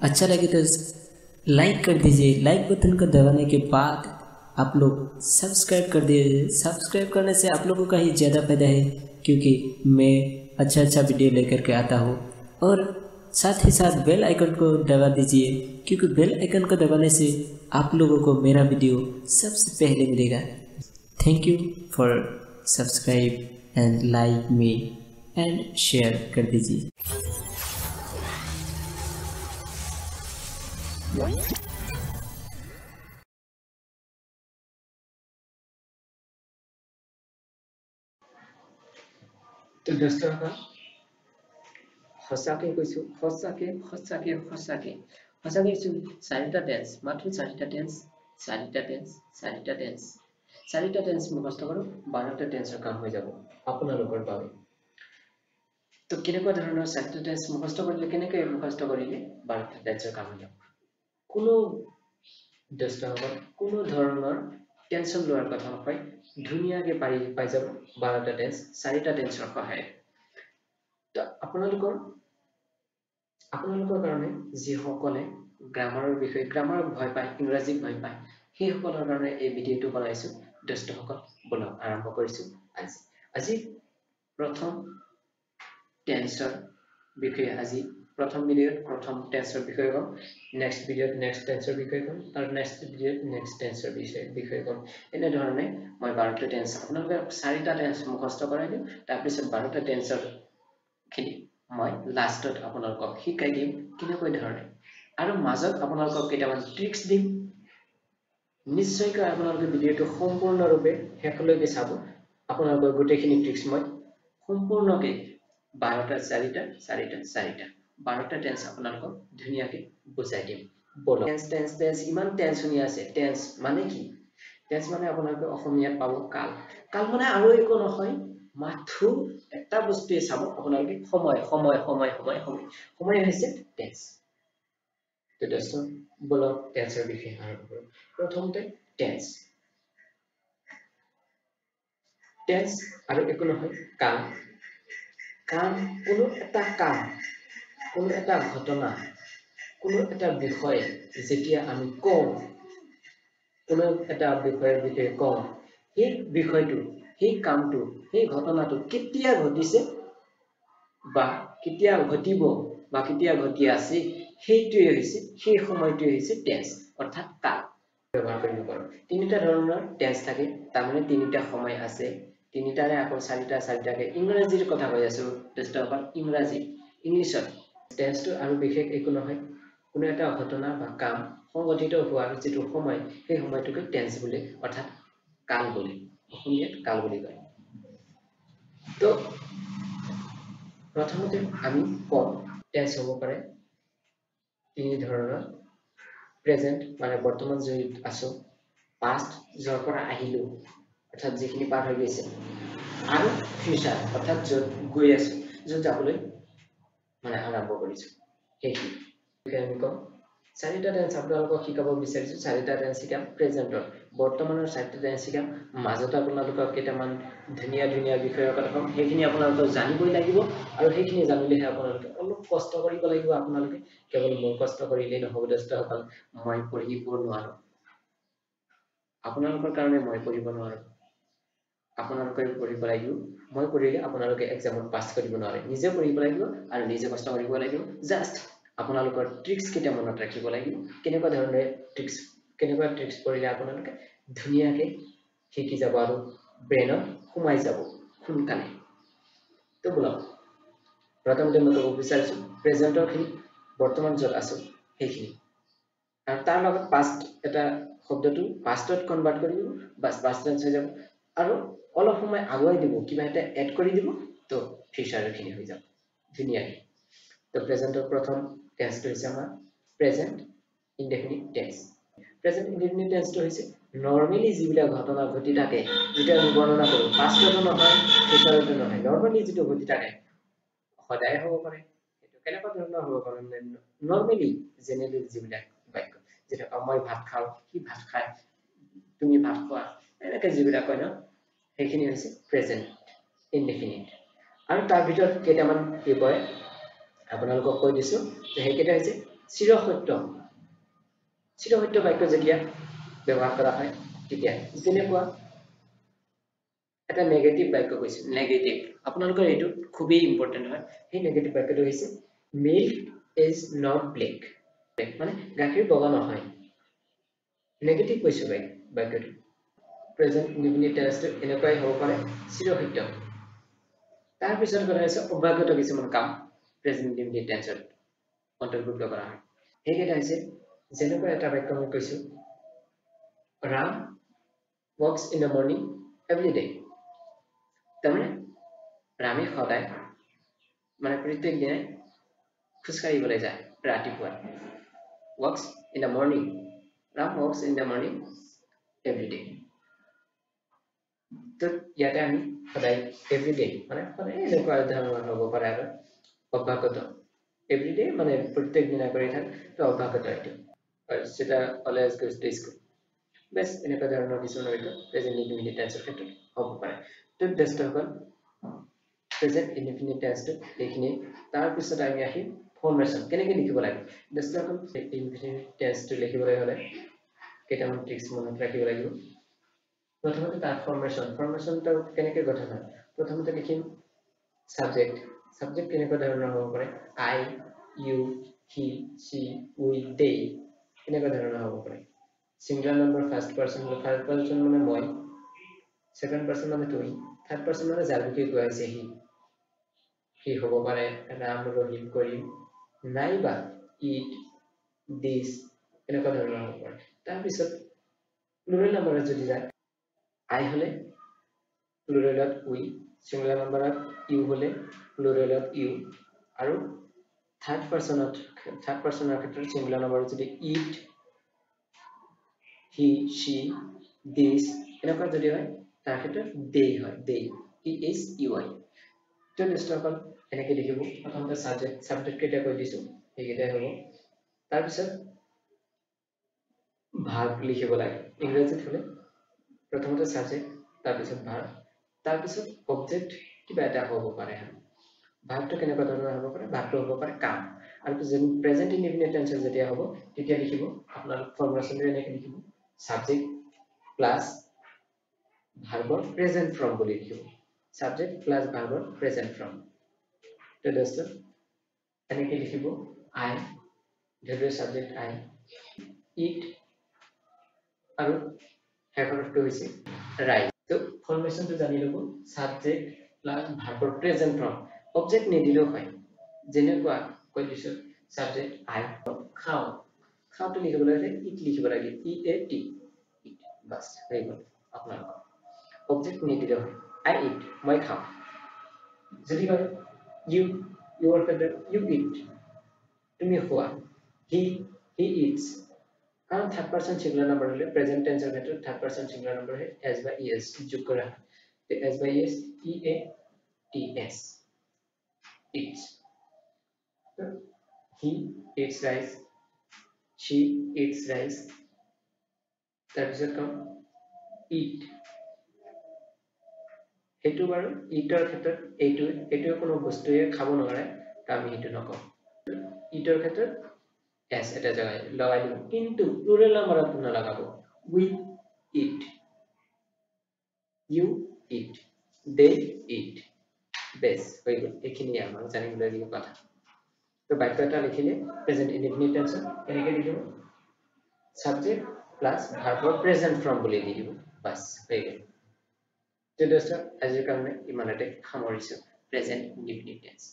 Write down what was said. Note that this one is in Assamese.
अच्छा लगे तो लाइक कर दीजिए। लाइक बटन को दबाने के बाद आप लोग सब्सक्राइब कर दीजिए। सब्सक्राइब करने से आप लोगों का ही ज़्यादा फायदा है, क्योंकि मैं अच्छा अच्छा वीडियो लेकर के आता हूँ। और साथ ही साथ बेल आइकन को दबा दीजिए, क्योंकि बेल आइकन को दबाने से आप लोगों को मेरा वीडियो सबसे पहले मिलेगा। Thank you for subscribe and like me and share कर दीजिए। তো দোস্তসকল, সঁচাকে কৈছো, সঁচাকে সঁচাকে সঁচাকে সঁচাকে কৈছো, চাৰিটা টেন্স, মাত্ৰ চাৰিটা টেন্স, চাৰিটা টেন্স, চাৰিটা টেন্স, চাৰিটা টেন্স মুখস্থ কৰক, 12টা টেন্সৰ কাম হৈ যাব আপোনালোকৰ বাবে। তো কেনেকুৱা ধৰণৰ চাৰিটা টেন্স মুখস্থ কৰিলে, কেনেকৈ মুখস্থ কৰিলে 12টা টেন্সৰ কাম হৈ যাব? কোনো দোস্তসকল কোনো ধৰণৰ টেনচন লোৱাৰ কথা নহয়, ধুনীয়াকৈ পাই যাব 12টা টেন্স চাৰিটা টেন্সৰ সহায়ত। তো আপোনালোকৰ কাৰণে যিসকলে গ্ৰামাৰৰ বিষয়ে, গ্ৰামাৰক ভয় পায়, ইংৰাজীক ভয় পায়, সেইসকলৰ কাৰণে এই ভিডিঅ'টো বনাইছোঁ। দোস্তসকল, বলক আৰম্ভ কৰিছোঁ আজি। আজি প্ৰথম টেন্সৰ বিষয়ে, আজি প্ৰথম ভিডিঅ'ত প্ৰথম টেন্সৰ বিষয়ে ক'ম, নেক্সট ভিডিঅ'ত নেক্সট টেন্সৰ বিষয়ে ক'ম, তাৰ নেক্সট ভিডিঅ'ত নেক্সট টেন্সৰ বিষয়ে ক'ম। এনেধৰণে মই 12টা টেন্স আপোনালোকে চাৰিটা টেন্স মুখস্থ কৰাই দিম, তাৰপিছত 12টা টেন্সৰখিনি মই লাষ্টত আপোনালোকক শিকাই দিম কেনেকৈ ধৰণে। আৰু মাজত আপোনালোকক কেইটামান ট্ৰিক্স দিম। নিশ্চয়কৈ আপোনালোকে ভিডিঅ'টো সম্পূৰ্ণৰূপে শেষলৈকে চাব। আপোনালোকৰ গোটেইখিনি ট্ৰিক্স মই সম্পূৰ্ণকৈ 12টা চাৰিটা চাৰিটা চাৰিটা 12টা টেন্স আপোনালোকক ধুনীয়াকৈ বুজাই দিম। বলক। টেন্স টেন্স টেন্স, ইমান টেন্স শুনি আছে। টেন্স মানে কি? টেন্স মানে আপোনালোকে অসমীয়াত পাব কাল। কাল মানে আৰু একো নহয়, মাথো এটা বস্তুৱে চাব আপোনালোকে, সময় সময় সময় সময় সময় সময় হৈছে টেন্স। তো দোস্ত বলক টেন্সৰ বিষয়ে আৰম্ভ কৰোঁ। প্ৰথমতে টেন্স। টেন্স আৰু একো নহয়, কাল। কাম, কোনো এটা কাম, কোনো এটা ঘটনা, কোনো এটা বিষয় যেতিয়া আমি কওঁ, কোনো এটা বিষয়ৰ বিষয়ে কওঁ, সেই বিষয়টো, সেই কামটো, সেই ঘটনাটো কেতিয়া ঘটিছে বা কেতিয়া ঘটিব বা কেতিয়া ঘটি আছে, সেইটোৱে হৈছে, সেই সময়টোৱে হৈছে টেন্স, অৰ্থাৎ কাল। ব্যৱহাৰ কৰিব পাৰোঁ। তিনিটা ধৰণৰ টেন্স থাকে, তাৰমানে তিনিটা সময় আছে। তিনিটাৰে আকৌ চাৰিটা চাৰিটাকে ইংৰাজীৰ কথা কৈ আছো দোস্তসকল, ইংৰাজী, ইংলিছত টেন্সটো আৰু বিশেষ একো নহয়, কোনো এটা ঘটনা বা কাম সংগঠিত হোৱাৰ যিটো সময়, সেই সময়টোকে টেন্স বোলে, অৰ্থাৎ কাল বোলে, অসমীয়াত কাল বুলি কয়। তো প্ৰথমতে আমি কম টেন্স হ'ব পাৰে তিনি ধৰণৰ। প্ৰেজেণ্ট মানে বৰ্তমান য'ত আছো, পাষ্ট য'ৰ পৰা আহিলো, অৰ্থাৎ যিখিনি পাৰ হৈ গৈছে, আৰু ফিউচাৰ অৰ্থাৎ য'ত গৈ আছো, য'ত যাবলৈ মানে আৰম্ভ কৰিছো, সেইখিনি আমি কম। চাৰিটা টেন্স আপোনালোকক শিকাব বিচাৰিছো। চাৰিটা টেন্স শিকাম, প্ৰেজেণ্টৰ বৰ্তমানৰ চাৰিটা টেন্স শিকাম। মাজত আপোনালোকক কেইটামান ধুনীয়া ধুনীয়া বিষয়ৰ কথা ক'ম, সেইখিনি আপোনালোকক জানিবই লাগিব। আৰু সেইখিনি জানিলেহে আপোনালোকে অলপ কষ্ট কৰিব লাগিব। আপোনালোকে কেৱল মোৰ কষ্ট কৰিলেই নহ'ব দোস্তসকল, মই পঢ়িব নোৱাৰোঁ, আপোনালোকৰ কাৰণে মই পঢ়িব নোৱাৰোঁ, আপোনালোকে পঢ়িব লাগিব। মই পঢ়িলে আপোনালোকে এক্সামত পাছ কৰিব নোৱাৰে। নিজে পঢ়িব লাগিব আৰু নিজে কষ্ট কৰিব লাগিব। জাষ্ট আপোনালোকৰ ট্ৰিক্স কেইটা মনত ৰাখিব লাগিব, কেনেকুৱা ধৰণে ট্ৰিক্স, কেনেকুৱা ট্ৰিক্স পঢ়িলে আপোনালোকে ধুনীয়াকৈ শিকি যাব আৰু ব্ৰেইনত সোমাই যাব সোনকালে। তো বলক, প্ৰথমতে মই ক'ব বিচাৰিছোঁ প্ৰেজেণ্টৰখিনি, বৰ্তমান য'ত আছোঁ সেইখিনি, আৰু তাৰ লগত পাষ্ট এটা শব্দটো পাষ্টত কনভাৰ্ট কৰি দিব, বাছ পাষ্ট টেন্স হৈ যাব। আৰু অলপ সময় আগুৱাই দিব, কিবা এটা এড কৰি দিব, তো ফিউচাৰখিনি হৈ যাব ধুনীয়াকৈ। তো প্ৰেজেণ্টৰ প্ৰথম টেন্সটো হৈছে আমাৰ present indefinite tense. Present indefinite টেন্সটো হৈছে নৰ্মেলি যিবিলাক ঘটনা ঘটি থাকে, যিটো আমি বৰ্ণনা কৰোঁ, পাষ্টতো নহয় ফিউচাৰতো নহয়, নৰ্মেলি যিটো ঘটি থাকে, সদায় হ'ব পাৰে, সেইটো কেনেকুৱা ধৰণৰ হ'ব পাৰে, নৰ্মেলি জেনেৰেলি যিবিলাক বাক্য, যেনেকুৱা মই ভাত খাওঁ, সি ভাত খায়, তুমি ভাত খোৱা, এনেকৈ যিবিলাক কয় ন, সেইখিনি হৈছে প্ৰেজেণ্ট ইনডেফিনিট। আৰু তাৰ ভিতৰত কেইটামান কি কয় আপোনালোকক কৈ দিছোঁ যে সেইকেইটা হৈছে চিৰসত্য, চিৰসত্য বাক্য যেতিয়া ব্যৱহাৰ কৰা হয় তেতিয়া যেনেকুৱা এটা নেগেটিভ বাক্য কৈছোঁ, নেগেটিভ আপোনালোকৰ এইটো খুবেই ইম্পৰ্টেণ্ট হয়। সেই নেগেটিভ বাক্যটো হৈছে মিল্ক is not black, মানে গাখীৰ বগা নহয়। নেগেটিভ কৈছোঁ বাক্যটো। প্ৰেজেণ্ট ইনডিফিনিট টেন্সটো এনেকুৱাই হ'ব পাৰে, চিৰসত্য। তাৰপিছত কথা হৈছে অভ্যাসগত কিছুমান কাম প্ৰেজেণ্ট ইনডিফিনিট টেন্সত অন্তৰ্ভুক্ত কৰা হয়। সেইকেইটা হৈছে যেনেকুৱা এটা বাক্য মই কৈছোঁ, Ram walks in the morning every day. তাৰমানে ৰামে সদায় মানে প্ৰত্যেক দিনাই খোজকাঢ়িবলৈ যায় ৰাতিপুৱা। Walks in the morning, Ram walks in the morning every day. তো ইয়াতে আমি সদায় এভৰি ডে মানে সদায় এনেকুৱা ধৰণৰ হ'ব পাৰে আৰু অভ্যাসগত এভৰি ডে মানে প্ৰত্যেক দিনা কৰি থাক, তো অভ্যাসগত এইটো। আৰু সেটা অলৱেজ গোজ টু স্কুল। বেছ এনেকুৱা ধৰণৰ কিছুমান হয়তো প্ৰেজেণ্ট ইনডিফিনিট টেন্সৰ ক্ষেত্ৰত হ'ব পাৰে। তো দোস্তসকল, প্ৰেজেণ্ট ইনডিফিনিট টেন্সটো এইখিনি। তাৰপিছত আমি আহিম ফৰ্মেশ্যন কেনেকৈ লিখিব লাগে। দোস্তসকল, ইনডিফিনিট টেন্সটো লিখিবলৈ হ'লে কেইটামান ট্ৰিক্স মনত ৰাখিব লাগিব। প্ৰথমতে তাৰ ফৰ্মেশ্যন, ফৰ্মেশ্যনটো কেনেকৈ গঠন হয়। প্ৰথমতে লিখিম ছাবজেক্ট। ছাবজেক্ট কেনেকুৱা ধৰণৰ হ'ব পাৰে, I, you, he, she, we, they এনেকুৱা ধৰণৰ হ'ব পাৰে। ছিংগুলাৰ নম্বৰ ফাৰ্ষ্ট পাৰ্চন হ'লে ফাৰ্ষ্ট পাৰ্চন মানে মই, ছেকেণ্ড পাৰ্চন মানে তুমি, থাৰ্ড পাৰ্চন মানে যাৰ বিষয়ে কোৱা হৈছে সি। সি হ'ব পাৰে ৰাম, ৰহিম, কৰিম, নাইবা it, দিছ এনেকুৱা ধৰণৰ হ'ব পাৰে। তাৰপিছত প্লুৰেল নাম্বাৰত যদি যায়, আই হ'লে প্লুৰেলত উই, ছিংগুলাৰ নাম্বাৰত ইউ হ'লে প্লুৰেলত ইউ, আৰু থাৰ্ড পাৰ্চনৰ ক্ষেত্ৰত ছিংগুলাৰ নাম্বাৰত যদি it, হি, শ্বি, দিছ এনেকুৱা যদি হয় তাৰ ক্ষেত্ৰত দে হয়, দে, টি এইচ ইউ আই। তো দোস্তসকল এনেকৈ লিখিব। প্ৰথমতে ছাবজেক্ট, ছাবজেক্ট কেইটা কৈ দিছোঁ সেইকেইটাই হ'ব। তাৰপিছত ভাৰ্ব লিখিব লাগে। ইংৰাজীত হ'লে প্ৰথমতে ছাবজেক্ট, তাৰপিছত ভাৰ্ব, তাৰপিছত অবজেক্ট কিবা এটা হ'ব পাৰে। ভাৰ্বটো কেনেকুৱা ধৰণৰ হ'ব পাৰে, ভাৰ্বটো হ'ব পাৰে কাম। আৰু প্ৰেজেণ্ট ইনডিফিনিট টেন্সত যেতিয়া হ'ব তেতিয়া লিখিব আপোনাৰ ফৰ্মুলেশ্যনটো এনেকৈ লিখিব, ছাবজেক্ট প্লাছ ভাৰ্বৰ প্ৰেজেণ্ট ফৰ্ম বুলি লিখিব, ছাবজেক্ট প্লাছ ভাৰ্বৰ প্ৰেজেণ্ট ফৰ্ম। তো দোস্ত এনেকৈ লিখিব, আই ধৰি ছাবজেক্ট আই, it, আৰু শেষৰটো হৈছে ৰাইট। তো ফৰ্মেশ্যনটো জানি ল'ব, ছাবজেক্ট প্লাছ ভাৰ্বৰ প্ৰেজেণ্ট ফৰ্ম, অবজেক্ট নিদিলেও হয়। যেনেকুৱা কৈ দিছোঁ, ছাবজেক্ট আই, খাওঁ, খাওঁটো লিখিবলৈ হ'লে it লিখিব লাগে, ই এ টি, it, বাছ হৈ গ'ল আপোনালোকৰ। অবজেক্ট নিদিলেও হয়, আই it, মই খাওঁ। যদি হয় ইউ, ইউৰ ক্ষেত্ৰত ইউ it, তুমি খোৱা, হি, হি it's. কাৰণ থাৰ্ড পাৰ্চন ছিংগুলাৰ নাম্বাৰ হ'লে প্ৰেজেণ্ট টেন্সৰ ক্ষেত্ৰত থাৰ্ড পাৰ্চন ছিংগুলাৰ নাম্বাৰ হ'লে এছ বা ই এছ যোগ কৰা হয়, এছ বা E S, E A T S, eats. He eats rice, she eats rice. তাৰপিছত কম it, সেইটো বাৰু ইটৰ ক্ষেত্ৰত এইটোৱে কোনো বস্তুৱে খাব নোৱাৰে, তো আমি সেইটো নকওঁ। ইটৰ ক্ষেত্ৰত এছ এটা জেগাই লগাই দিম, কিন্তু প্লুৰেল নাম্বাৰত নলগাব। We eat, you eat, they eat, বেছ হৈ গ'ল। এইখিনিয়ে আমাক জানিবলগীয়া কথা। তো বাক্য এটা লিখিলে প্ৰেজেণ্ট ইনডিফিনিট টেন্সত কেনেকৈ লিখিব, ছাবজেক্ট প্লাছ ভাৰ্বৰ প্ৰেজেণ্ট ফৰ্ম বুলি দি দিব, বাছ হৈ গ'ল। তো দোস্ত আজিৰ কাৰণে ইমানতে সামৰিছোঁ প্ৰেজেণ্ট ইনডিফিনিট টেন্স।